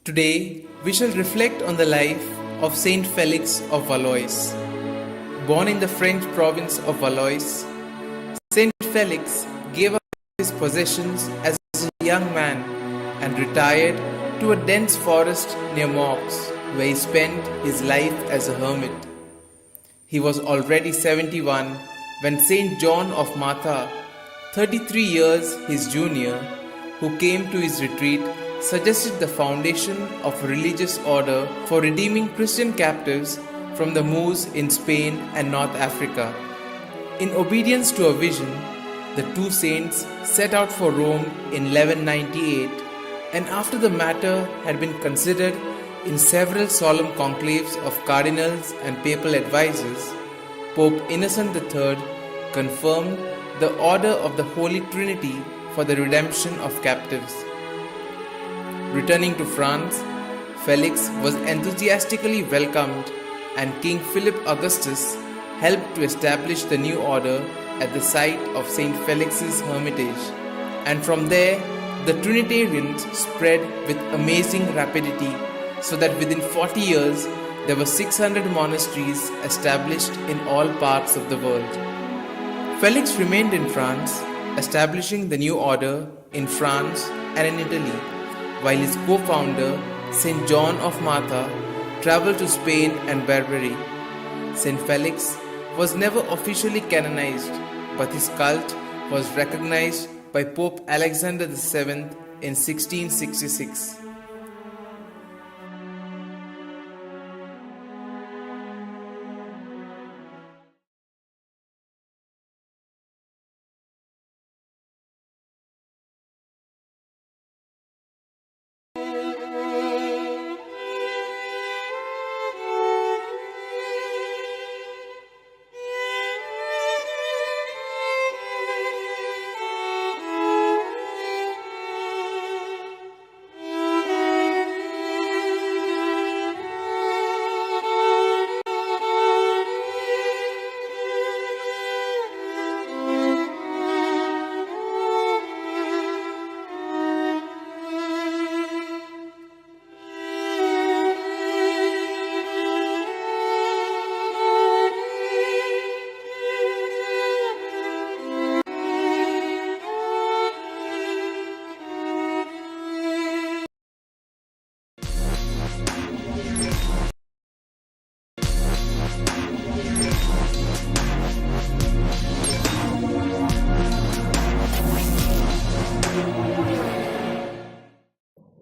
Today, we shall reflect on the life of Saint Felix of Valois. Born in the French province of Valois, Saint Felix gave up his possessions as a young man and retired to a dense forest near Meaux, where he spent his life as a hermit. He was already 71 when Saint John of Matha, 33 years his junior, who came to his retreat, suggested the foundation of a religious order for redeeming Christian captives from the Moors in Spain and North Africa. In obedience to a vision, the two saints set out for Rome in 1198, and after the matter had been considered in several solemn conclaves of cardinals and papal advisers, Pope Innocent III confirmed the order of the Holy Trinity for the redemption of captives. Returning to France, Felix was enthusiastically welcomed, and King Philip Augustus helped to establish the new order at the site of St. Felix's hermitage. And from there, the Trinitarians spread with amazing rapidity, so that within 40 years there were 600 monasteries established in all parts of the world. Felix remained in France, establishing the new order in France and in Italy, while his co founder, St. John of Matha, traveled to Spain and Barbary. St. Felix was never officially canonized, but his cult was recognized by Pope Alexander VII in 1666.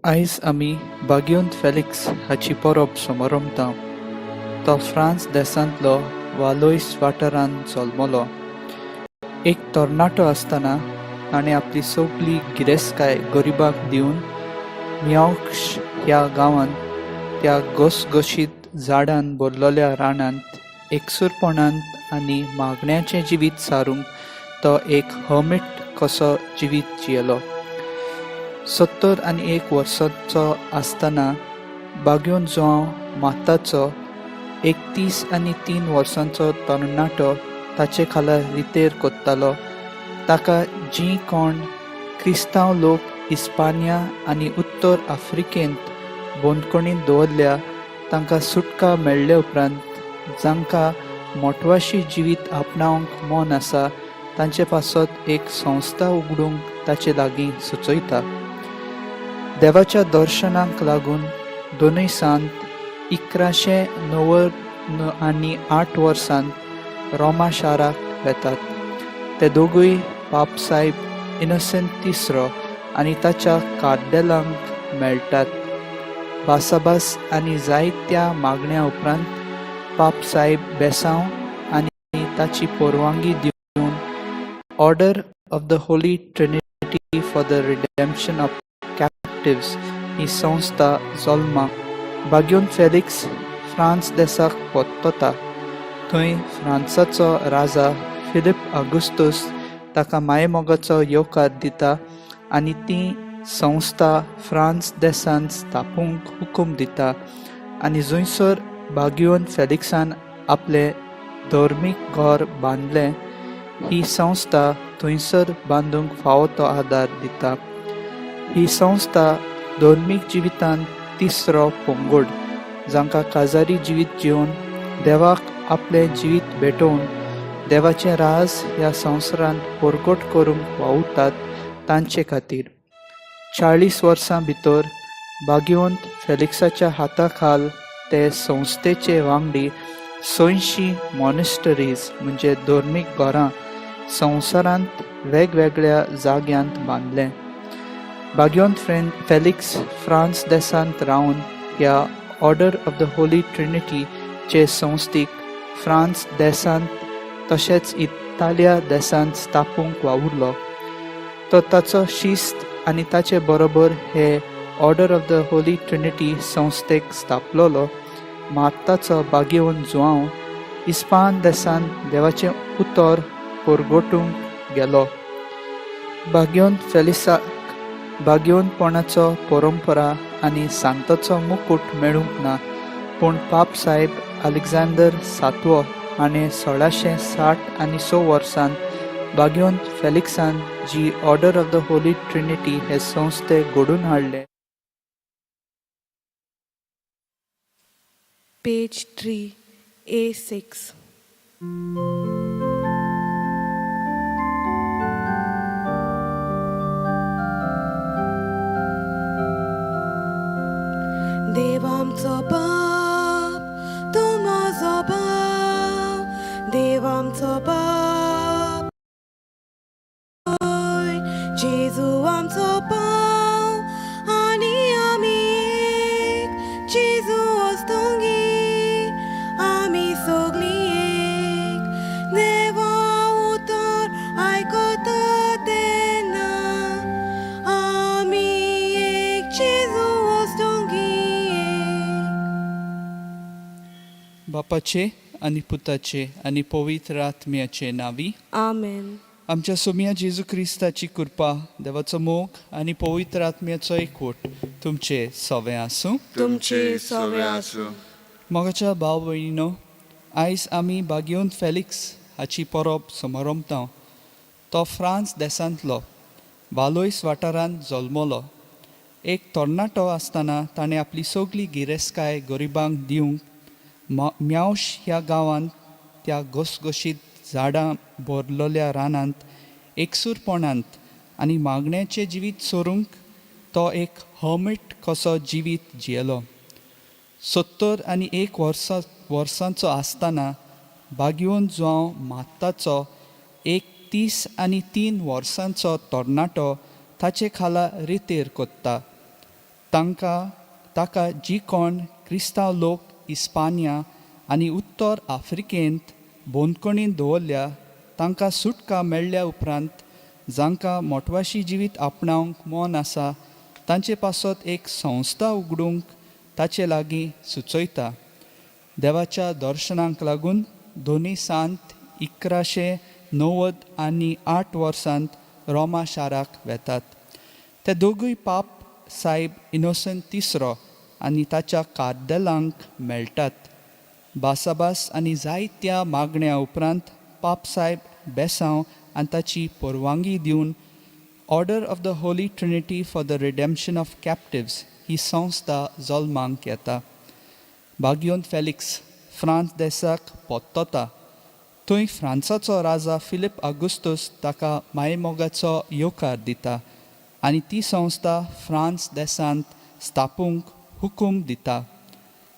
आयज आमी बागियोन Felix हाची परब समरमता. तो France देशांतलो वालोयस वाठारांत जल्मलो. एक तरणाटो आसतना ताणें आपली सगली गिरेस्तकाय गरिबाक दिवन मियावक्ष ह्या गांवांत त्या घसघशीत झाडान भरलेल्या रानांत एकसूरपणांत आनी मागण्याचें जिवीत सारूंक तो एक हर्मीट कसो जिवीत जियेलो. 71 वर्सांचो आसतना बाग्योन जुआंव माताचो एक 33 वर्सांचो तरणाटो ताचे खाला रितेर कोत्तालो. ताका जीं कोण क्रिस्तांव लोक इस्पानिया आनी उत्तर आफ्रिकेंत बंदखणींत दवरल्या तांकां सुटका मेळ्ळे उपरांत जांकां मोटवाशी जिवीत आपणावंक मन आसा तांचे पासत एक संस्था उगडूंक ताचे लागीं सुचयता. देवाच्या दर्शनाक लागून दोनूय सांत 1198 वर्सांत रोमा शाराक वेतात. ते दोगूय पापसायब इनोसेंत तिसरो आनी ताच्या कार्देलांक मेळटात. भासाभास आनी जायत्या मागण्या उपरांत पापसायब बेसांव आनी ताची परवानगी दिवन Order of the Holy Trinity for the Redemption of Captives ही संस्था जल्माक. बाग्योन फेलिक्स फ्रांस देशाक परतता. थंय फ्रांसाचो राजा फिलीप आगुस्तूस ताका मायेमोगाचो येवकार दिता आनी ती संस्था फ्रांस देशांत स्थापूंक हुकूम दिता आनी जंयसर बागियोन फेलिक्सान आपलें धर्मीक घर बांदलें ही संस्था थंयसर बांदूंक फावो तो आदार दिता. ही संस्था धर्मीक जिवितांत तिसरो पंगड जांकां काजारी जिवीत जिवन देवाक आपलें जिवीत भेटोवन देवाचें राज ह्या संवसारांत परगट करूंक वावुरतात तांचे खातीर. 40 वर्सां भितर भाग्यवंत फेलिक्साच्या हाता खाल ते संस्थेचे वांगडी 86 मॉनेस्टरीज म्हणजे धर्मीक घरां संवसारांत वेगवेगळ्या जाग्यांत बांदलें. भाग्यवंत फेलिक्स फ्रांस देशांत रावन ह्या ऑर्डर ऑफ the Holi ट्रिनिटीचे संस्थेक फ्रांस देशांत तशेंच इतालिया देशांत स्थापूंक वावुरलो. तो ताचो शिस्त आनी ताचे बरोबर हे Order of the Holy Trinity संस्थेक स्थापलोलो मार्ताचो भाग्यवंत जुआंव इस्पान देशांत देवाचें उतर परगटूंक गेलो. भाग्यवंत फेलिसाक भाग्यवंतपणाचो परंपरा आनी सांताचो मुकूट मेळूंक ना, पूण पाप साहेब अलेक्झांडर सातवो हाणें 1666 वर्सांत भाग्यवंत फेलिक्सान जी Order of the Holy Trinity हे संस्थे घडून हाडले. Page 3, A6. देव आमचो बाप, तूं म्हजो भाव, देव आमचो बाप, जेजू आमचो भाव आनी आमी एक, जेजू वस्तुंगी आमी सगळीं एक, देवा उतर आयकता तेन्ना आमी एक, जेजू वस्तुंगी एक. बापाचे आनी पुताचे आनी पवित्र आत्म्याचे नांवी. आमेन. आमच्या सोमया जेजू क्रिस्ताची कृपा, देवाचो मोग आनी पवित्र आत्म्याचो एकवट तुमचे सवे आसूं. तुमचे सवे आसूं. मोगाच्या भाव भयणीनो, आयज आमी भाग्यवंत फेलिक्स हाची परब समारंभता. तो फ्रांस देशांतलो वालोयस वाठारांत जल्मलो. एक तरणाटो आसतना ताणें आपली सगली गिरेस्तकाय गरिबांक दिवंक म्यावश ह्या गांवांत त्या घसघशीत झाडां भरलेल्या रानांत एकसूरपणांत आनी मागण्याचें जिवीत सोरूंक तो एक हर्मीट कसो जिवीत जियेलो. 71 वर्सांचो आसतना भाग्यवंत जुआंव मात्ताचो एक 33 वर्सांचो तरणाटो ताचे खाला रितेर कोत्ता. तांकां ताका जी कोण क्रिस्तांव लोक इस्पानिया आनी उत्तर आफ्रिकेंत बंदखणींत दवरल्या तांकां सुटका मेळ्ळ्या उपरांत जांकां मोटवाशी जिवीत आपणावंक मन आसा तांचे पासत एक संस्था उगडूंक ताचे लागीं सुचयता. देवाच्या दर्शनाक लागून दोनी सांत 1198 वर्सांत रोमा शाराक वेतात. ते दोगूय पाप साहेब इनोसंत तिसरो आनी ताच्या कार्देलांक मेळटात. भासाभास आनी जायत्या मागण्या उपरांत पाप साहेब बेसांव आनी ताची परवानगी दिवन Order of the Holy Trinity for the Redemption of Captives ही संस्था जल्माक येता. भाग्यवंत फेलिक्स फ्रांस देशाक परतता. थंय फ्रांसाचो राजा फिलीप आगुस्तूस ताका मायमोगाचो येवकार दिता आनी ती संस्था फ्रांस देशांत स्थापूंक हुकूम दिता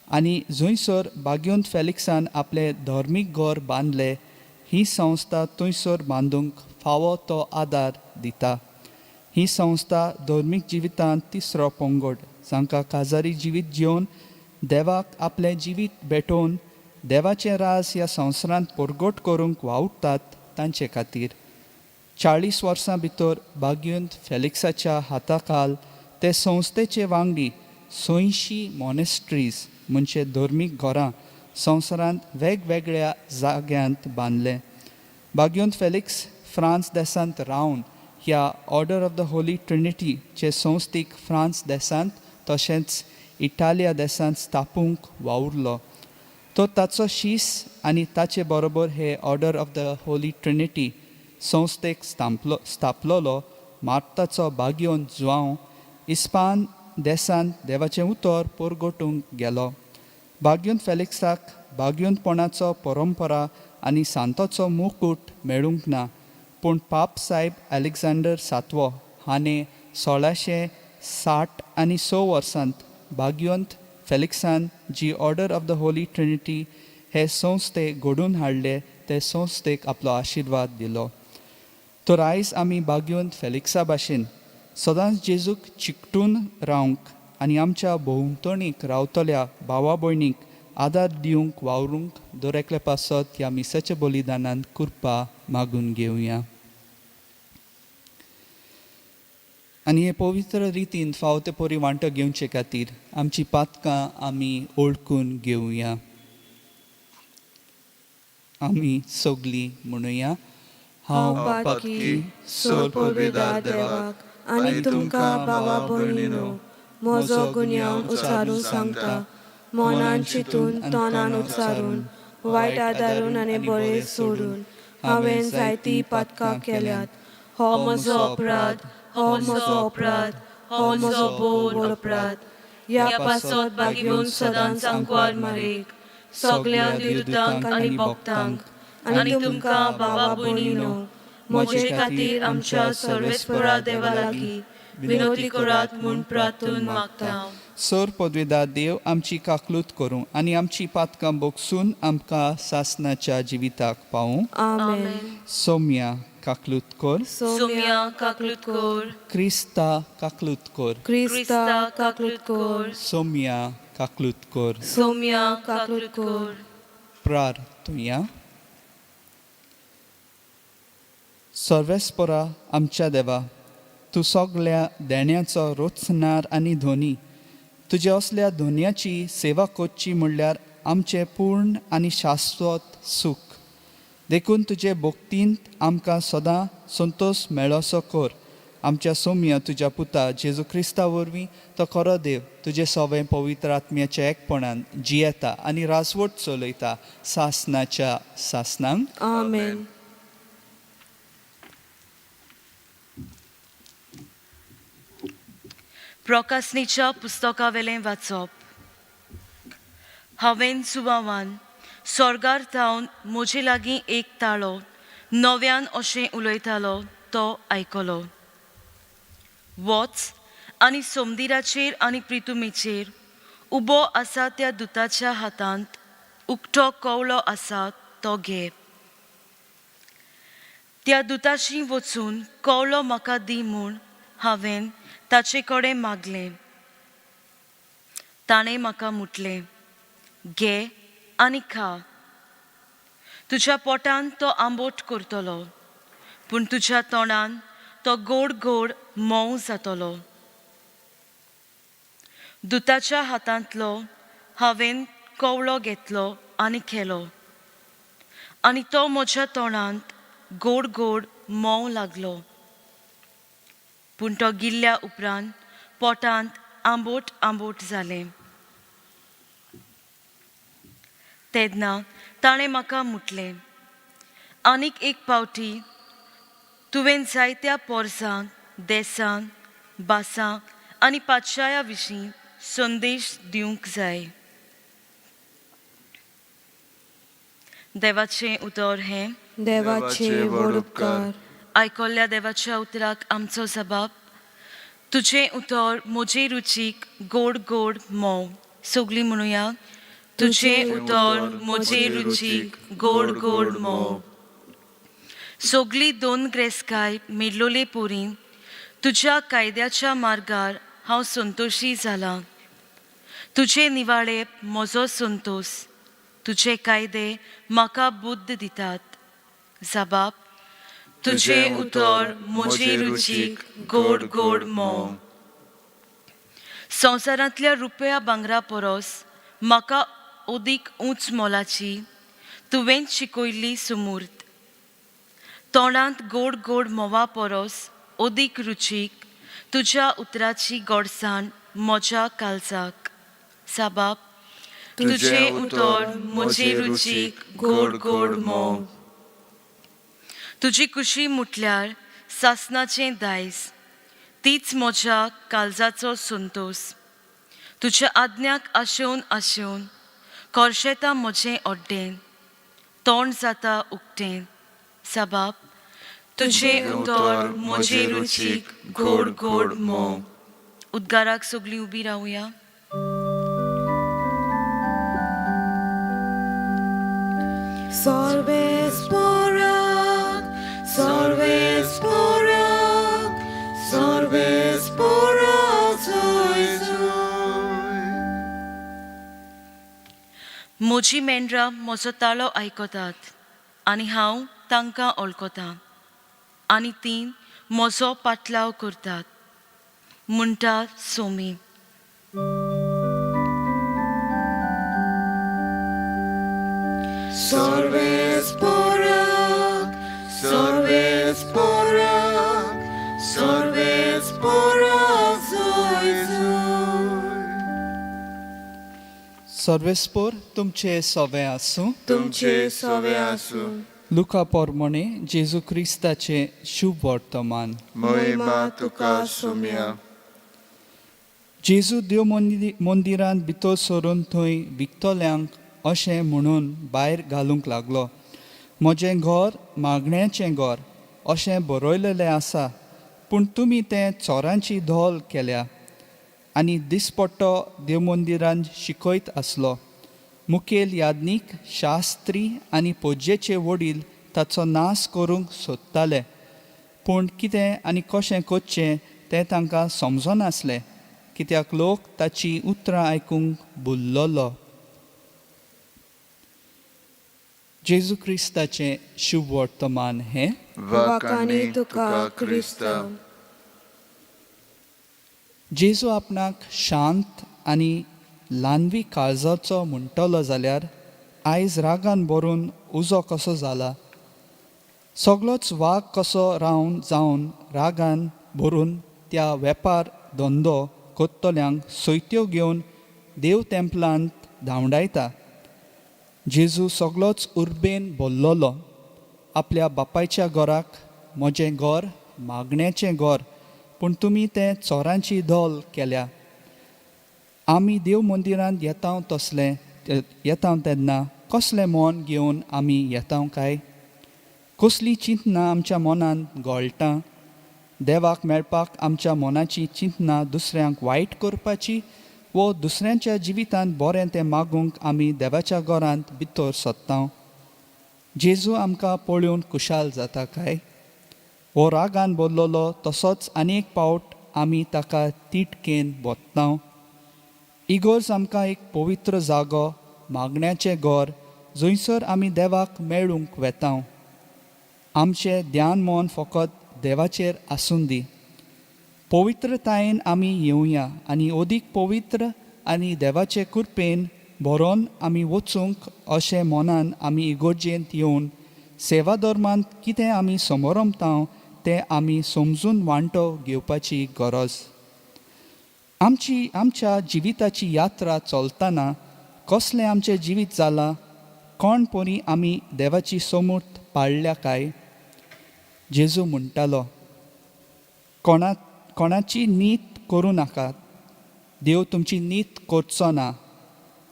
आनी जंयसर भाग्यवंत फेलिक्सान आपलें धर्मीक घर बांदलें ही संस्था थंयसर बांदूंक फावो तो आदार दिता. ही संस्था धर्मीक जिवितांत तिसरो पंगड जांकां काजारी जिवीत जिवन देवाक आपलें जिवीत भेटोवन देवाचें राज ह्या संवसारांत परगट करूंक वावुरतात तांचे खातीर. 40 वर्सां भितर भाग्यवंत फेलिक्साच्या हाताखाल ते संस्थेचे वांगडी 86 मॉनेस्ट्रीज म्हणजे धर्मीक घरां संवसारांत वेगवेगळ्या जाग्यांत बांदले. भाग्यवंत फेलिक्स फ्रांस देशांत रावन ह्या ऑर्डर ऑफ the Holi ट्रिनिटीचे संस्थेक फ्रांस देशांत तशेंच इटालिया देशांत स्थापूंक वावुरलो. तो ताचो शीस आनी ताचे बरोबर हे Order of the Holy Trinity संस्थेक स्थापलोलो मार्ताचो भाग्यवंत जुआंव इस्पान देसांत देवाचें उतर परगटूंक गेलो. भाग्यंत फेलिक्साक भाग्यंतपणाचो परंपरा आनी सांताचो मुकूट मेळूंक ना, पूण पाप सायब अलेक्झांडर सातवो हाणें 1666 वर्सांत भाग्यंत फेलिक्सान जी Order of the Holy Trinity हे संस्थे घडोवन हाडले ते संस्थेक आपलो आशिर्वाद दिलो. तर आयज आमी भाग्यंत फेलिक्सा भाशेन सदांच जेजूक चिकटून रावंक आनी आमच्या भोंवतणीक रावतल्या भावा भयणीक आदार दिवंक वावरूंक दर एकले पासत ह्या मिसाच्या बलिदानान कृपा मागून घेवया आनी हे पवित्र रितीन फावो ते परी वांटो घेवचे खातीर आमची पातकां आमी ओळखून घेवया. आमी सगलीं म्हणुया, हांव पातकी, सोर पवित्र देवाक आनी तुमकां भावा भयणीनो म्हजो गुन्यांव उचारून सांगता. मनान चिंतून, तोंडान उच्चारून, वायट आदारून आनी बरें सोडून हांवें जायतीं पातकां केल्यात. हो म्हजो अपराध, हो म्हजो अपराध, हो म्हजो भोव अपराध. ह्या पासत भागीवन सदांच आंकवार मारेक, सगल्या विरुद्धांक आनी भक्तांक आनी तुमकां भावा भयणीनो म्हजे खातीर आमच्या सर्वेस्परा देवा लागीं विनवती करात म्हूण प्रार्थून मागता. सर पदवेदा देव आमची काकलूत करूं आनी आमची पातकां बोगसून आमकां सासनाच्या जिविताक पावूं. आमेन. सोम्या काकलूत कर. सोम्या काकलूत कर. क्रिस्ता काकलूत कर. क्रिस्ता काकलूत कर. सोम्या काकलूत कर. सोम्या काकलूत कर. प्रार्थुया. सर्वेस्परा आमच्या देवा, तूं सगल्या देण्याचो रोचणार आनी धोनी. तुज्या असल्या धोन्याची सेवा करची म्हणल्यार आमचें पूर्ण आनी शाश्वत सूख. देखून तुजे भक्तींत आमकां सदां संतोश मेळोसो कर. आमच्या सोम्या तुज्या पुता जेजू क्रिस्ता वरवीं, तो खरो देव, तुजे सवें पवित्र आत्म्याच्या एकपणान जियेता आनी राजवट चलयता सासनाच्या सासनांक. आमेन. प्रकासनीच्या पुस्तकावेलें वाचप. हांवें सुवावान स्वर्गार थावन म्हजे लागीं एक ताळो नव्यान अशें उलयतालो तो आयकलो. वच आनी सोमदिराचेर आनी प्रितुमेचेर उबो आसा त्या दुताच्या हातांत उकटो कवळो आसा तो घे. त्या दुताशी वचून कवळो म्हाका दी म्हूण हांवें ताचे कडेन मागलें. ताणें म्हाका म्हटलें, घे आनी खा, तुज्या पोटान तो आंबोट करतलो, पूण तुज्या तोंडान तो गोड गोड मोव जातलो. दुताच्या हातांतलो हांवें कवळो घेतलो आनी खेलो आनी तो म्हज्या तोंडांत गोड गोड मोव लागलो, पूण तो गिल्ल्या उपरांत पोटांत आंबोट आंबोट जालें. तेन्ना ताणें म्हाका म्हटलें, आनीक एक पावटी तुवें जायत्या पोरसांक, देसांक, भासांक आनी पातशाया विशीं संदेश दिवंक जाय. देवाचें उतर हें. देवाचे व्हड उपकार. आयकल्ल्या देवाच्या उतराक आमचो जबाब, तुजें उतर म्हजे रुचीक गोड गोड मोव. सगलीं म्हणुया, तुजें उतर म्हजे रुचीक गोड गोड मोव. सगली दोन ग्रेसकाय मेडलोले पोरी तुज्या कायद्याच्या मार्गार हांव संतोशी जालां. तुजे निवाळे म्हजो संतोश, तुजे कायदे म्हाका बुद्द दितात. जबाब, तुजें उतर म्हजे रुचीक गोड गोड मोव. संवसारांतल्या रुपया भांगरा परस म्हाका अदीक उंच मोलाची तुवें शिकयल्ली सुमूर्त. तोंडांत गोड गोड म्होंवा परस अदीक रुचीक तुज्या उतराची गोडसाण म्हज्या काळजाक. साबाब, तुजें उतर म्हजे रुचीक गोड गोड म्होंव. तुजी खुशी म्हटल्यार सासनाचें दायज, तीच म्हज्या काळजाचो संतोस. तुज्या आज्ञाक आशेवन आशेवन korशेता म्हजें अड्डें, तोंड जाता उक्तें. सबाब, तुजें उतर म्हजे रुचीक गोड गोड मोव. उद्गाराक सगळीं उबी रावया. Solves porak, solves porak, solves porak, soy soy. म्हजी मेंढरां म्हजो ताळो आयकतात आनी हांव तांकां वळखतां आनी तीं म्हजो पाटलाव करतात, म्हणटा Somi. Solves porak, solves porak, solves porak, soy soy. सर्वेस्पोर तुमचे सवे आसूं. तुमचे सवे आसूं. लुका पोरमोणे जेजू क्रिस्ताचें शुभ वर्तमान. महिमा तुका सोम्या. जेजू देव मंदिरांत भितर सरून थंय विकतल्यांक अशें म्हणून भायर घालूंक लागलो, म्हजें घर मागण्याचें घर अशें बरयलेलें आसा, पूण तुमी तें चोरांची धोल केल्या. आनी दिसपट्टो देव मंदिरांत शिकयत आसलो. मुखेल याज्ञीक, शास्त्री आनी पोजेचे वडील ताचो नाश करूंक सोदताले, पूण कितें आनी कशें करचें तें तांकां समजनासलें, कित्याक लोक ताची उतरां आयकूंक भुल्लोलो. जेजू क्रिस्ताचें शुभ वर्तमान हें. वाखाणी तुका क्रिस्ता. जेजू आपणाक शांत आनी ल्हानवी काळजाचो म्हणटलो जाल्यार आयज रागान भरून उजो कसो जाला. सगलोच वाग कसो रावन जावन रागान भरून त्या वेपार धंदो कोत्तल्यांक सयत्यो घेवन देव तेंपलांत धांवडायता. जेजू सगलोच उर्बेन भरलेलो. आपल्या बापायच्या घराक म्हजें घर मागण्याचें घर, पूण तुमी तें चोरांची धोल केल्या. आमी देव मंदिरांत येता तसलें येता तेन्ना कसलें मन घेवन आमी येता काय? कसलीं चिंतनां आमच्या मनांत घोळटा? देवाक मेळपाक आमच्या मनाची चिंतनां दुसऱ्यांक वायट करपाची वो दुसऱ्यांच्या जिवितांत बरें तें मागूंक आमी देवाच्या घरांत भितर सोदता? जेजू आमकां पळोवन खुशाल जाता काय? हो रागान बदललो तसोच आनी एक पावट आमी ताका तिटकेन बोत्ता. इगोर्ज आमकां एक पवित्र जागो, मागण्याचें घर, जंयसर आमी देवाक मेळूंक वेता. आमचें ध्यान मन फकत देवाचेर आसूं दी. पवित्रतायेन आमी येवया आनी अदीक पवित्र आनी देवाचे कृपेन भरोन आमी वचूंक अशें मनान आमी इगोर्जेंत येवन सेवा धर्मांत कितें आमी समरमता तें आमी समजून वांटो घेवपाची गरज. आमची आमच्या जिविताची यात्रा चलतना कसलें आमचें जिवीत जालां, कोण परी आमी देवाची समूर्त पाळ्ळ्या काय? जेजू म्हणटालो, कोणाची नीत करूं नाकात, देव तुमची नीत करचो ना.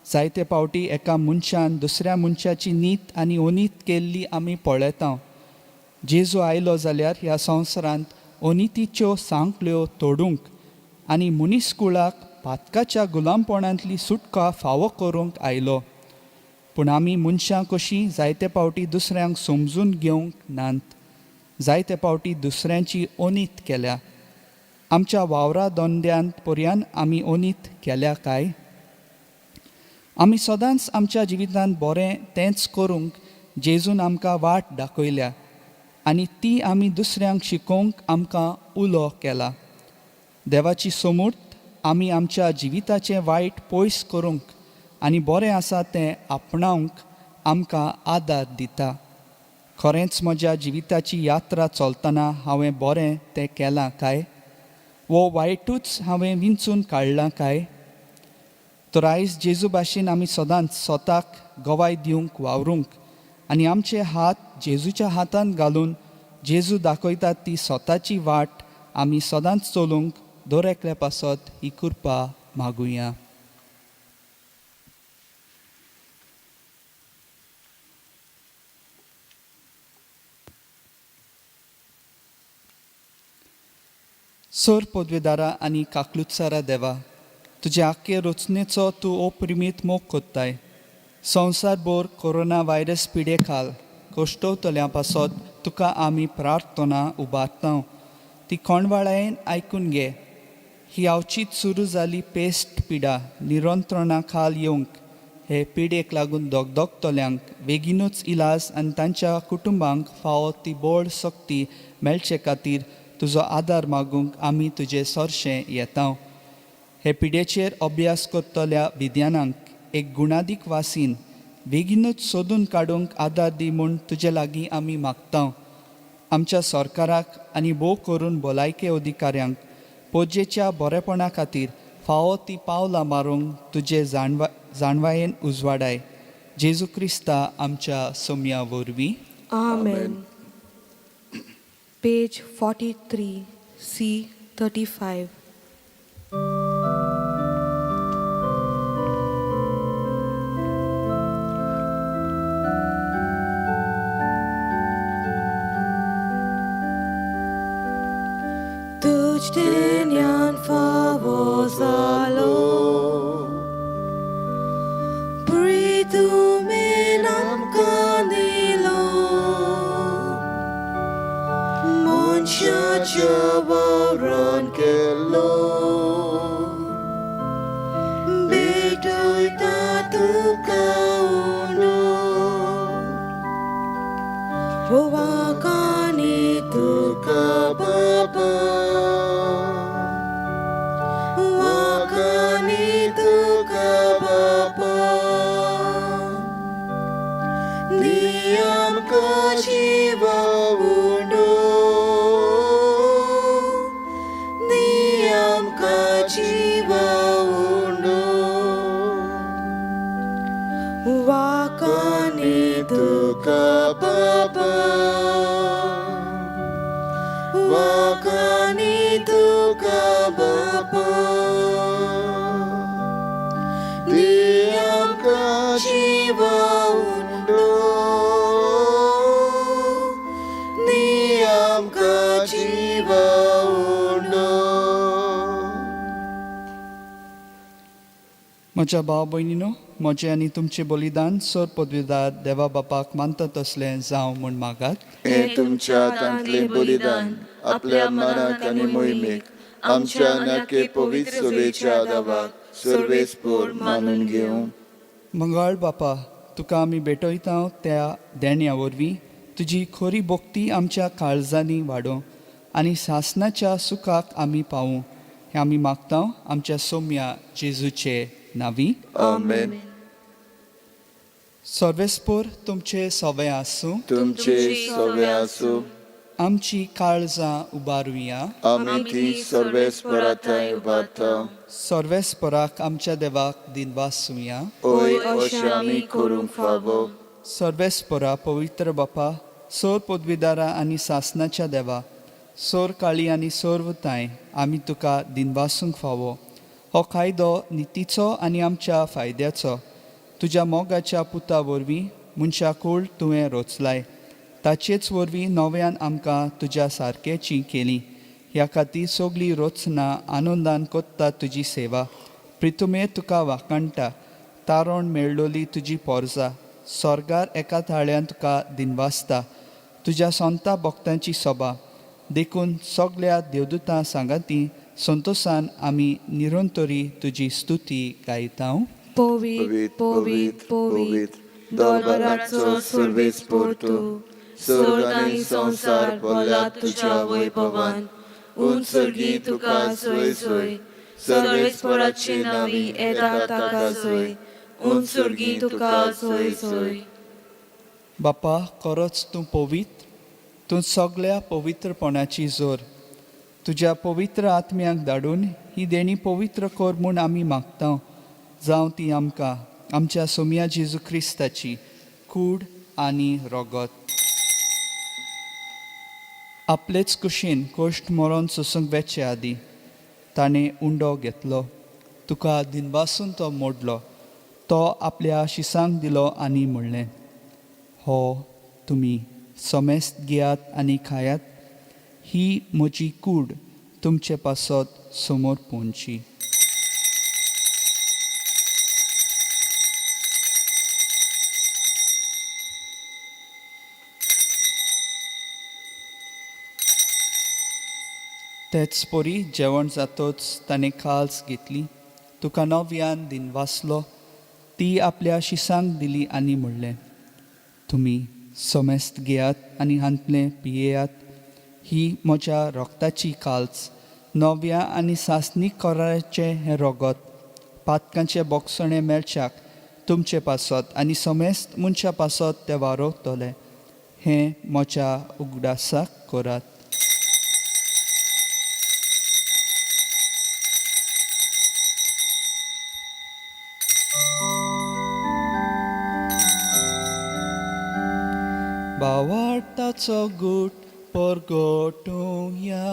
जायते पावटी एका मनशान दुसऱ्या मनशाची नीत आनी अनीत केल्ली आमी पळयता. जेजू आयलो जाल्यार ह्या संवसारांत अनितीच्यो सांकळ्यो तोडूंक आनी मनीसकुळाक पातकाच्या गुलामपणांतली सुटका फावो करूंक आयलो. पूण आमी मनशां कशीं जायते पावटी दुसऱ्यांक समजून घेवंक नात, जायते पावटी दुसऱ्यांची अनीत केल्या. आमच्या वावरा धंद्यांत पर्यान आमी अनीत केल्या काय? आमी सदांच आमच्या जिवितांत बरें तेंच करूंक जेजून आमकां वाट दाखयल्या आनी ती आमी दुसऱ्यांक शिकोवंक आमकां उलो केला. देवाची समूर्त आमी आमच्या जिविताचें वायट पयस करूंक आनी बरें आसा तें आपणावंक आमकां आदार दिता. खरेंच म्हज्या जिविताची यात्रा चलतना हांवें बरें तें केलां काय, वो वायटूच हांवें विंचून काडलां काय? तर आयज जेजू भाशेन आमी सदांच स्वताक गवाय दिवंक वावरूंक आनी आमचे हात जेजूच्या हातांत घालून जेजू दाखयतात ती स्वताची वाट आमी सदांच चलूंक दर एकल्या पासत ही कृपा मागुया. सोर पदवेदारा आनी काकलुत्सारा देवा, तुजे आख्खे रचनेचो तूं ओप्रिमीत मोग कोत्ताय. संवसारभर कोरोना व्हायरस पिडे खाल कश्टवतल्या पासत तुका आमी प्रार्थना उबारता, ती कोणवाळायेन आयकून घे. ही आवचीत सुरू जाली पेस्ट पिडा निरंत्रणा खाल येवंक हे पिडेक लागून दगदगतल्यांक बेगीनूच इलाज आनी तांच्या कुटुंबांक फावो ती बळ शक्ती मेळचे खातीर तुजो आदार मागूंक आमी तुजे सरशें येता. हे पिडेचेर अभ्यास करतल्या विज्ञानांक एक गुणादीक वासीन बेगीनूच सोदून काडूंक आदार दी म्हूण तुजे लागीं आमी मागता. आमच्या सरकाराक आनी भोव करून भलायके अधिकाऱ्यांक पोजेच्या बरेपणा खातीर फावो ती पावलां मारूंक तुजे जाणवायेन उजवाडाय. जेजू क्रिस्ता आमच्या सोम्या वरवीं. आमेन. Page 43, C 35. तुझ देण्यान फावो जालो, प्रितुमेन आमकां दिलो, मनशाच्या वावरान केलो, भेटयता तुका उंडो, वाकांनी तुका बाबा, वाकांनी तुका बाबा, दी आमकां जिवा उंडो, दी आमकां जिवा उंडो, वाकांनी तुका बाबा, वाकांनी तुका बाबा, दी आमकां जिवा उंडो, दी आमकां जिवा उंडो. म्हज्या भाव भयणीनो, म्हजें आनी तुमचें बलिदान सर पदवीदार देवा बापाक मानता तसलें जावं म्हूण मागात. हें तुमच्या हातांतलें बलिदान आपल्या मनाक आनी मोहिमेक आमच्या नाके पवित्र सभेच्या आदावाक सर्वेस्पोर मानून घेवं. मंगळ बापा, तुका आमी भेटयता त्या देण्या वरवीं तुजी खरी भक्ती आमच्या काळजांनी वाडोवं आनी सासनाच्या सुखाक आमी पावूं, हें आमी मागता आमच्या सोम्या जेजूचे नांवी. आमेन. सर्वेस्पोर तुमचे सवे आसूं. तुमचे सवे आसूं. आमची काळजां उबारुया. आमी ती सर्वेस्परा थंय उबारता. सर्वेस्पराक आमच्या देवाक दिनवासुया. ओय अशें आमी करूंक फावो. सर्वेस्परा पवित्र बापा, सोर पदवीदारा आनी सासनाच्या देवा, सोर काळी आनी सोरवताय आमी तुका दिनवासूंक फावो. हो कायदो नितीचो आनी आमच्या फायद्याचो. तुज्या मोगाच्या पुता वरवीं मनशा कूळ तुवें रोचलाय, ताचेच वरवीं नव्यान आमकां तुज्या सारकेची केली. ह्या खातीर सगळी रचना आनंदान कोत्ता तुजी सेवा. प्रितुमे तुका वाखाणटा, तारण मेळ्ळोली तुजी पोरजा स्वर्गार एका थाळ्यान तुका दिनवासता. तुज्या संता भक्तांची सभा देखून सगळ्या देवदूतां सांगाती संतोसान आमी निरंतरी तुजी स्तुती गायता. पवित्र, पवित्र, पवित्र, दरबाराचो सर्वेस्पोर तूं, स्वर्ग आनी संवसार भरला तुज्या वैभवान. उंच सर्गी तुका सोय सोय, सर्वेस्पोराचे नांवी येता ताका सोय, उंच सर्गी तुका सोय सोय. बापा, खरोच तूं पवित्र, तूं सगळ्या पवित्रपणाची जोर. तुज्या पवित्र आत्म्याक धाडून ही देणी पवित्र कर म्हूण आमी मागता. जावं ती आमकां आमच्या सोम्या जेजू क्रिस्ताची कूड आनी रगत. आपलेच कुशीन कोश्ट मरोन सोसूंक वेचे आदीं ताणें उंडो घेतलो, तुका दिनवासून तो मोडलो, तो आपल्या शिसांक दिलो आनी म्हणलें, हो तुमी समेस्त घेयात आनी खायात, ही म्हजी कूड तुमचे पासत समोर पोवची. तेच परी जेवण जातोच ताणें काल्स घेतली, तुका नव्यान दिनवासलो, ती आपल्या शिसांक दिली आनी म्हणलें, तुमी समेस्त घेयात आनी हांतलें पियेयात, ही म्हज्या रोगताची काल्स, नव्या आनी सासणीक कराराचें हें रोगत, पातकांचें बोगसणें मेळच्याक तुमचे पासत आनी समेस्त मनशां पासत तें वारोवतलें, हें म्हज्या उगडासाक करात. भावार्थाचो गूट परगटुया.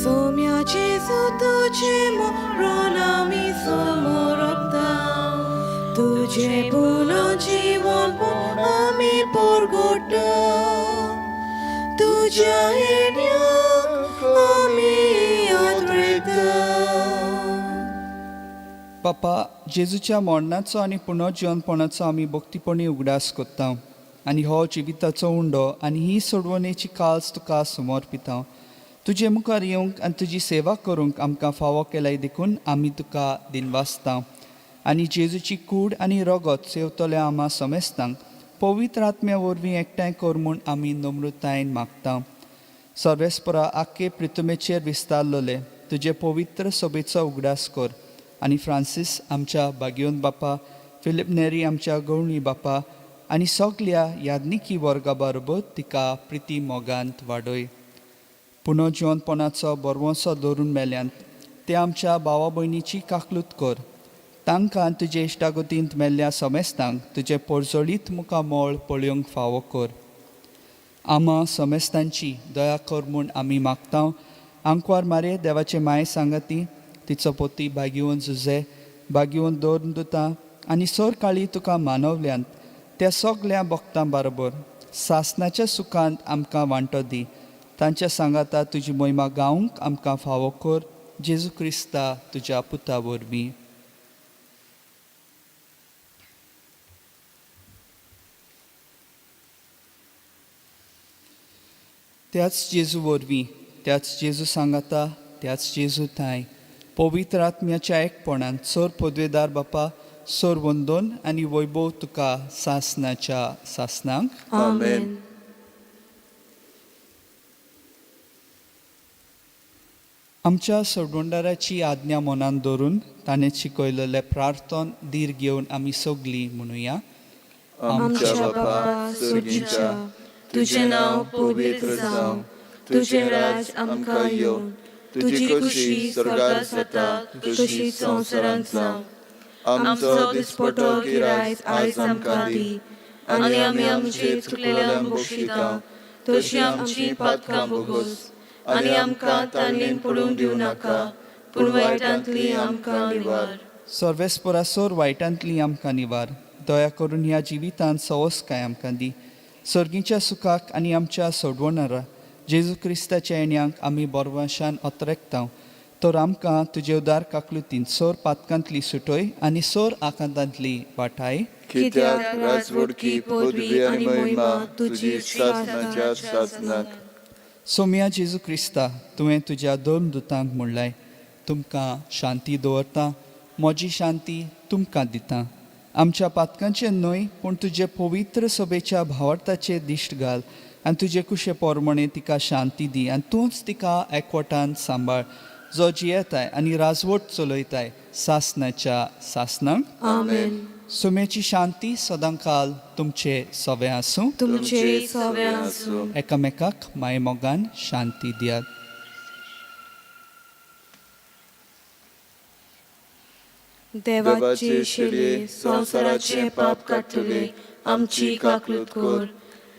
सोम्या जेजू तुजें मरण आमी समोरपता, तुजें पुनर्जीवन पूण आमी परगटा, तुज्या येण्याक आमी आदरता. बापा, जेजूच्या मरणाचो आनी पुनर्जिवनपणाचो आमी भक्तीपणी उगडास करता आनी हो जिविताचो उंडो आनी ही सोडवणेची काल्स तुका समर्पिता. तुजे मुखार येवंक आनी तुजी सेवा करूंक आमकां फावो केलाय देखून आमी तुका दिनवासता. आनी जेजूची कूड आनी रगत सेवतल्या आमा समेस्तांक पवित्र आत्म्या वरवीं एकठांय कर म्हूण आमी नम्रतायेन मागता. सर्वेस्परा आख्खे प्रितुमेचेर विस्तारलेले तुजे पवित्र सभेचो उगडास कर आनी फ्रांसीस आमच्या बागियोन बापा, फिलीप नेरी आमच्या गवणी बापा आनी सगल्या याज्ञिकी वर्गा बरोबर तिका प्रिती मोगांत वाडय. पुनर्जिवनपणाचो बरवंसो दवरून मेल्यांत ते आमच्या भावा भयणीची काकलूत कर, तांकां तुजे इश्टागतींत मेल्ल्या समेस्तांक तुजें पोरजोळीत मुखामळ पळोवंक फावो कर. आमा समेस्तांची दया कर म्हूण आमी मागता. आंकवार मारे देवाचे माये सांगाती तिचो पोती भागीवन जुजे भागीवन दवरून दिता आनी सर काळी तुका मानवल्यांत त्या सगल्या भक्तां बरोबर सासनाच्या सुखांत आमकां वांटो दी. तांच्या सांगाता तुजी मोहिमा गावंक आमकां फावो कर, जेजू क्रिस्ता तुज्या पुता वरवीं. त्याच जेजू वरवीं, त्याच जेजू सांगाता, त्याच जेजू थांय पवित्र आत्म्याच्या एकपणान सर पदवेदार बापा, सर वंदन आनी वैभव तुका सासनाच्या सासनाक. आमेन. आमच्या सोडवणदाराची आज्ञा मनान दवरून ताणें शिकयलेलें प्रार्थन धीर घेवन आमी सगलीं म्हणुया. आमच्या बापा स्वर्गीच्या, तुजें नांव पवित्र जावं, तुजें राज आमकां येवं, तुजी खुशी स्वर्गार जाता तशी संवसारांत जावं. आमचो दिसपटो गिरायक आयज आमकां दी आनी आमी आमचे चुकलेल्यांक बक्षिता तशी आमची पातकां भोगोस आनी आमकां तांणी पडूंक दिवं नाका, पूण वायटांतली आमकां निवार. सर्वेस्परा सोर वायटांतली आमकां निवार. दया करून ह्या जिवितांत सवसकाय आमकां दी. सर्गीच्या सुखाक आनी आमच्या सोडवणारा जेजू क्रिस्ताच्या येण्याक आमी बरवाशान अत्रेकता. तर आमकां तुजे उदार काकलुतीन सोर पातकांतली सुटय आनी सोर आकांतांतली वाटाय. कित्याक राजवडकी पदवी आनी महिमा तुजी सासनाच्या सासनाक. सोम्या जेजू क्रिस्ता, तुवें तुज्या दोन दुतांक म्हणलाय, तुमकां शांती दवरता, म्हजी शांती तुमकां दिता. आमच्या पातकांचें न्हय पूण तुजे पवित्र सभेच्या भावार्थाचेर दिश्ट घाल आनी तुजे कुशे पोरमणे तिका शांती दी आनी तूंच तिका एकवटान सांबाळ, जो जियेताय आनी राजवट चलयताय सासनाच्या सासनाक. आमेन. सुमेची शांती सदांकाल तुमचे सवे आसूं. तुमचे सवे आसूं. एकामेकाक मायमोगान शांती दियात. देवाचे शिले संवसाराचे पाप काडटले, आमची काकलूत कर.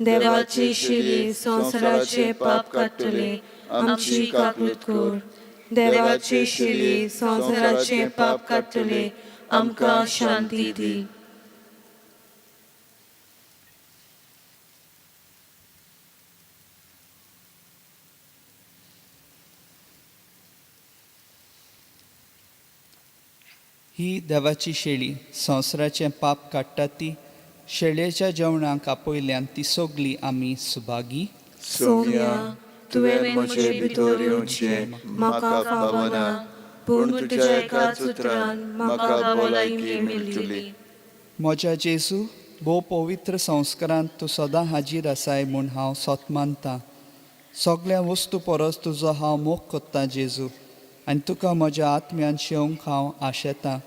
देवाची शिरी संवसाराचे पाप काडटले आमची काकूत कर. देवाची शिरी संवसाराचे पाप काडटले आमकां शांती दी. ही देवाची शेळी संवसाराचें पाप काडटा ती शेळयेच्या जेवणाक आपयल्यान ती सगली आमी सुभागी. सोम्या, तुवें म्हजे भितर येवचें म्हाका फावना, पूण तुज्या एकाच उतरान म्हाका भलायकी मेळटली. म्हज्या जेजू, भोव पवित्र संस्कारांत तूं सदां हाजीर आसाय म्हूण हांव सोत मानतां. सगळ्या वस्तू परस तुजो हांव मोग कोत्तां जेजू, आनी तुका म्हज्या आत्म्यान शेवंक हांव आशेतां.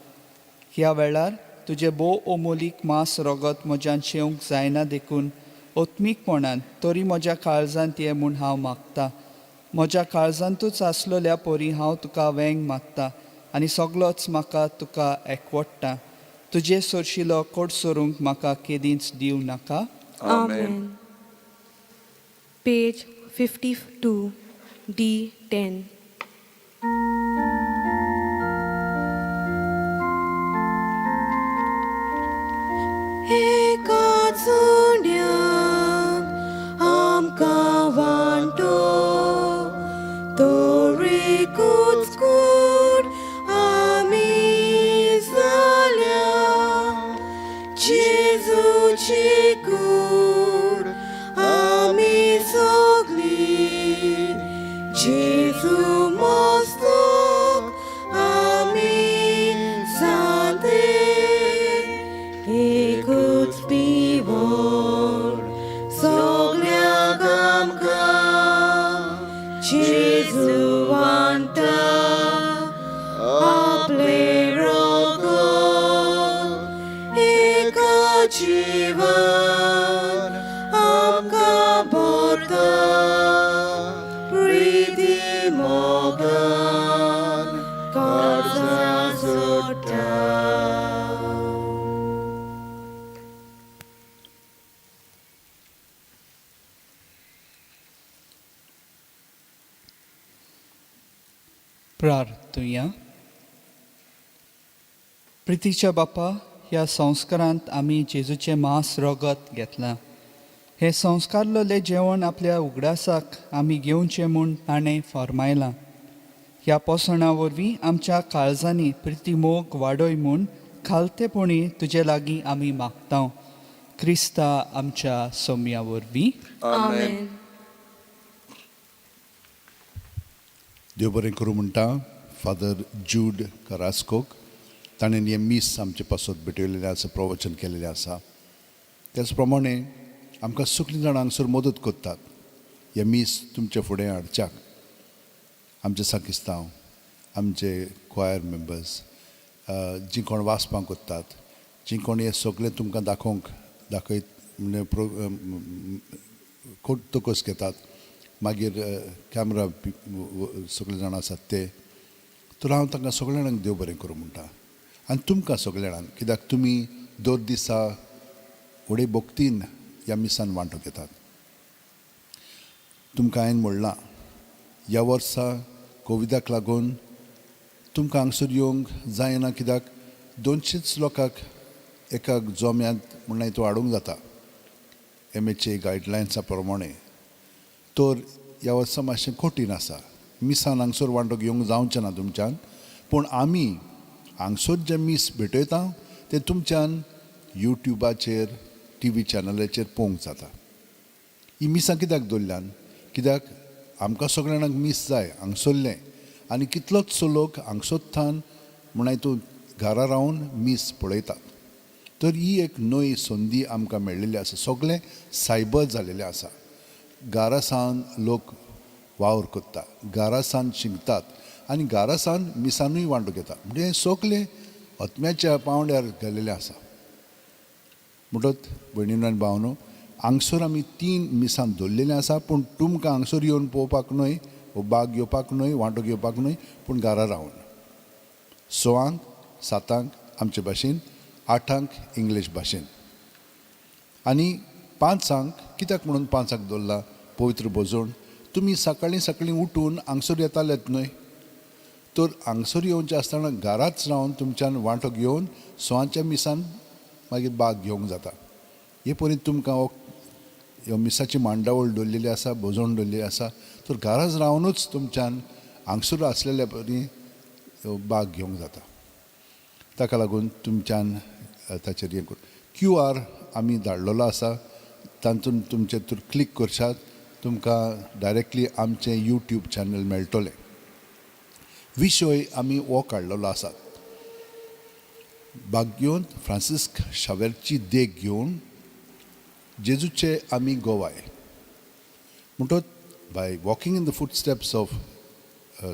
ह्या वेळार तुजें भोव अमोलीक मांस रगत म्हज्यान शेवंक जायना देखून आत्मीकपणान तरी म्हज्या काळजांत ये म्हूण हांव मागतां. म्हज्या काळजांतूच आसलेल्या परी हांव तुका वेंग मागता आनी सगलोच म्हाका तुका एकवडटा. तुजे सरशिलो कोट सोरूंक म्हाका केदींच दिवं नाका. आमेन. Page 52, D10. एका चुन्यान आमकां वांटो तोरिकूच कूड आमी जाल्या. जेजूची कूड आमी सगली, जेजू मस्तक आमी सांते. एकूच पिवण सगल्यांक आमकां जेजू वांटा आपलें रगत. एका जीवन आमकां भरता प्रिती मोगान काळजां जोडटा. प्रार्थुया. प्रितीच्या बापा, ह्या संस्कारांत आमी जेजूचें मांस रगत घेतलां. हें संस्कारलेलें जेवण आपल्या उगडासाक आमी घेवचें म्हूण ताणें फर्मायलां. ह्या पोसणां वरवीं आमच्या काळजांनी प्रिती मोग वाडय म्हूण खालतेपणी तुजे लागीं आमी मागता, क्रिस्ता आमच्या सोम्या वरवीं. आमेन. देव बरें करूं म्हणटा फादर जूड करास्कोक. ताणें हें मीस आमचे पासत भेटयलेलें आसा, प्रवचन केलेलें आसा. त्याच प्रमाणे आमकां सगळीं जाणां हांगसर मदत करतात हें मीस तुमचे फुडें हाडच्याक. आमचे साकिस्तांव, आमचे क्वायर मेंबर्स, जीं कोण वाचपाक करतात, जीं कोण हें सगळें तुमकां दाखोवंक दाखयत म्हणजे तकस घेतात, मागीर कॅमरा सगळे जाणां आसात ते. तर हांव तांकां सगळ्या जाणांक देव बरें करूं म्हणटा आनी तुमकां सगळ्या जाणांक, कित्याक तुमी दर दिसा व्हडे भक्तीन ह्या मिसान वांटो घेतात. तुमकां हांवें म्हणलां, ह्या वर्सा कोविडाक लागून तुमकां हांगसर येवंक जायना, कित्याक 200 लोकांक एका जोम्यांत म्हणल्यार तूं हाडूंक जाता MHA गायडलायन्सा प्रमाणे. तर ह्या वर्सा मातशें कठीण आसा, मिसान हांगसर वांटो घेवंक जावचें ना तुमच्यान, पूण आमी हांगसर जें मीस भेटयता तें तुमच्यान युट्युबाचेर, TV चॅनलाचेर पळोवंक जाता. ही मिसां कित्याक दवरल्यान, कित्याक आमकां सगळ्या जाणांक मीस जाय हांगसरलें, आनी कितलोचसो लोक हांगसरथान म्हण तूं घरा रावन मीस पळयतात. तर ही एक नवी संदी आमकां मेळिल्ली आसा. सगळें सायबर जालेलें आसा. घरा सावन लोक वावर करता, घरा सावन शिकतात आनी घरा सावन मिसानूय वांटो घेता. म्हणजे हें सगळें आत्म्याच्या पांवड्यार गेल्लेलें आसा. म्हणटच भयणीनो आनी भावनो, हांगसर आमी 3 मिसां दवरलेलीं आसा, पूण तुमकां हांगसर येवन पळोवपाक न्हय, बाग घेवपाक न्हय, वांटो घेवपाक न्हय, पूण घरा रावन 6, 7 आमचे भाशेन, 8 इंग्लीश भाशेन आनी 5 कितें कित्याक म्हणून 5 दवरला पवित्र भोजण? तुमी सकाळीं सकाळीं उठून हांगसर येतालेत न्हय, तर हांगसर येवचें आसतना घराच रावन तुमच्यान वांटो घेवन 6 मिसान मागीर भाग घेवंक जाता. हे परी तुमकां हो ह्यो मिसाची मांडावळ दवरलेली आसा, भोजण दवरलेली आसा, तर घराच रावनूच तुमच्यान हांगसर आसलेल्या परी भाग घेवंक जाता. ताका लागून तुमच्यान ताचेर हें करून QR आमी धाडलेलो आसा, तातूंत तुमचे तर क्लिक करशात तुमकां डायरेक्टली आमचें यूट्यूब चॅनल मेळटलें. विशय आमी हो काडलेलो आसा, भाग्योन फ्रांसिस्क शावेरची देख घेवन जेजूचे आमी गोवाय. म्हणटच by walking in the footsteps of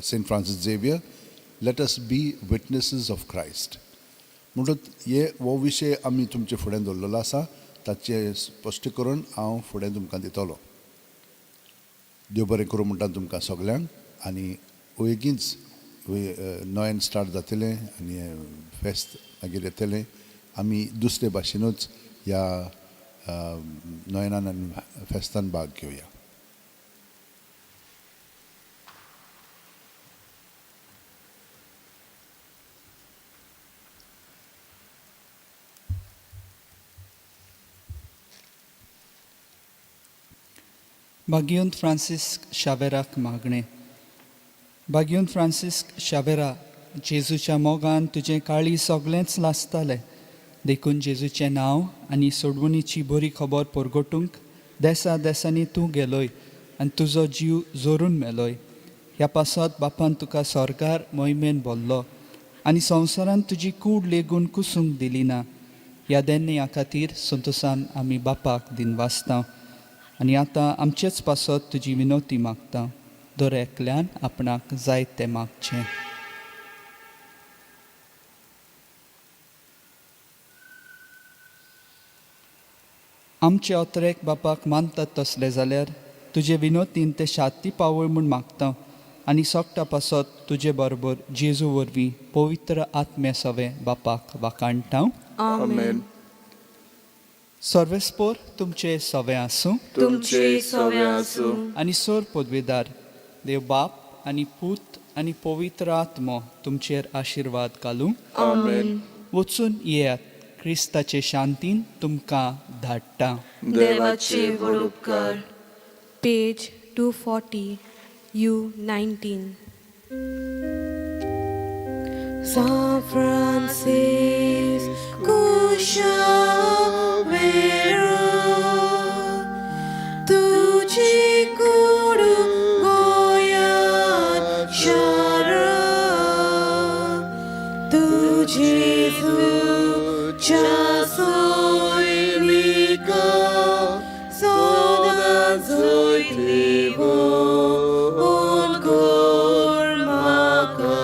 Saint Francis Xavier let us be witnesses of Christ. म्हणटच हे हो विशय आमी तुमचे फुडें दवरलेलो आसा, ताचें स्पश्टीकरण हांव फुडें तुमकां दितलो. देव बरें करूं म्हणटा तुमकां सगल्यांक. आनी बेगीनच नोयेन स्टार्ट जातलें आनी फेस्त मागीर येतलें. आमी दुसरे भाशेनूच ह्या नोयनान आनी फेस्तान भाग घेवया. भाग्योन फ्रांसिस्क शावेराक मागणें. भाग्योन फ्रांसिस्क शावेरा, जेजूच्या मोगान तुजें काळी सगळेंच लासतालें, देखून जेजूचें नांव आनी सोडवणीची बरी खबर परगटूंक देसा देसांनी तूं गेलोय आनी तुजो जीव जोरून मेलोय. ह्या पासत बापान तुका स्वर्गार मोहिमेन भरलो आनी संवसारान तुजी कूड लेगून कुसूंक दिली ना. ह्या देन्या खातीर संतोसान आमी बापाक दिनवासता आनी आतां आमचेच पासत तुजी विनवती मागता. दर एकल्यान आपणाक जाय तें मागचें. आमचे अत्रेक बापाक मानतात तसले जाल्यार तुजे विनोतीन ते शाती पावय म्हूण मागता आनी सोगटा पासत तुजे बरोबर जेजू वरवीं पवित्र आत्म्या सवें बापाक वाखाणटा. आमेन. सर्वेस्पोर तुमचे सवें आसूं, तुमचे सवे आसूं. आनी सोर पदवेदार देव बाप आनी पूत आनी पवित्र आत्मो तुमचेर आशिर्वाद घालूं. आमेन. वचून येयात, क्रिस्ताचे शांतीन तुमकां धाडटा. देवाचे व्हड उपकार. Page 240, U19. San Francisco Xavier, तुझी कूड गोंयांत शारा, तूं जेजूच्या सैनिका सदां जैतिवंत कर म्हाका.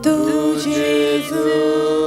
तूं जेजूच्या